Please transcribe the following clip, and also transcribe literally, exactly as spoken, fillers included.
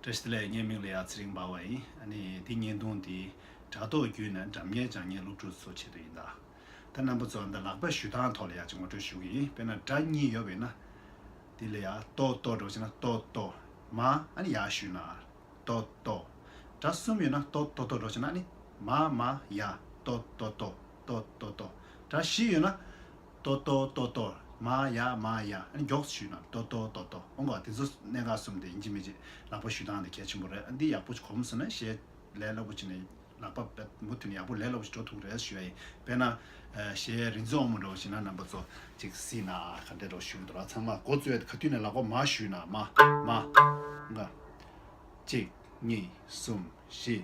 བཀྲ་ཤིས་བདེ་ལེགས། ངའི་མིང་ལ་ཡ་ཚེ་རིང་འབར་བ་ཡིན། ཨ་ནི་འདི་བརྙན་ཐུང་འདི་སྒྲ་རྟོག་བརྒྱུད་ནས་སྒྲ་སྙན་སྦྱང་མཁན་སློབ་ཕྲུག་ཚོ་ཆེད་དུ་ཡིན་ད། ད་རྣམ་པ་ཚོ་འདི་ལག་པ་གཞུ་སྟངས་ཐོག་ལ་ཡ་ཅིག་ངོ་སྤྲོད་ཞུ་གི་ཡིན། དཔེར་ན་སྒྲ་གཉིས་ཡོད་པ་ཡིན་ན། འདི་ལ་ཡ་ཏོ་ཏོ་འགྲོ་བྱས་ན་ཏོ་ཏོ། མ་ཨ་ནི་ཡ་གཞུས་ན། ཏོ་ཏོ། སྒྲ་གསུམ་ཡོད་ན་ཏོ་ཏོ་ཏོ་འགྲོ་བྱས་ན་ཨ་ནི་མ་མ་ཡ་ཏོ་ཏོ་ཏོ་ཏོ་ཏོ་ཏོ། སྒྲ་བཞི་ཡོད་ན། ཏོ་ཏོ་ཏོ་ཏོ། མ་ཡ་མ་ཡ། ཨ་ནི་མགྱོགས་སུ་ཞུས་ན་ཏོ་ཏོ་ཏོ་ཏོ། འོང་ག་དེ་ཚོ་གནད་འགག་གསུམ་དེ་ཡིན་གཅིག་མིན་གཅིག་ལག་པ་གཞུ་སྟངས་དེ་གལ་ཆེན་པོ་རེད། ཨ་འདི་ཡག་པོ་གོམས་སོང་ན་གཞས་ལས་སླ་པོ་བྱས་ནས་ལག་པ་མུ་མཐུད་ནས་ཡག་པོ་ལས་སླ་པོ་ཞིག་འགྲོ་ཐུབ་རེད་ཞུ་ཡ་ཡིན། དཔེར་ན་གཞས་རིག་འཛིན་དབང་མོ་འདྲ་བོ་ཞིག་ན་རྣམ་པ་ཚོ་ཅིག་གཟིགས་ན་ག་འདྲ་འདྲ་བོ་ཞུ་འདུག་ར། ཚང་མ་འགོ་བཙུགས་ཡ་དེ་ཁ་ཐུག་ནས་ལག་པ་མ་གཞུས་ན་མ་མ། འོང་ག་གཅིག་གཉིས། གསུམ། བཞི།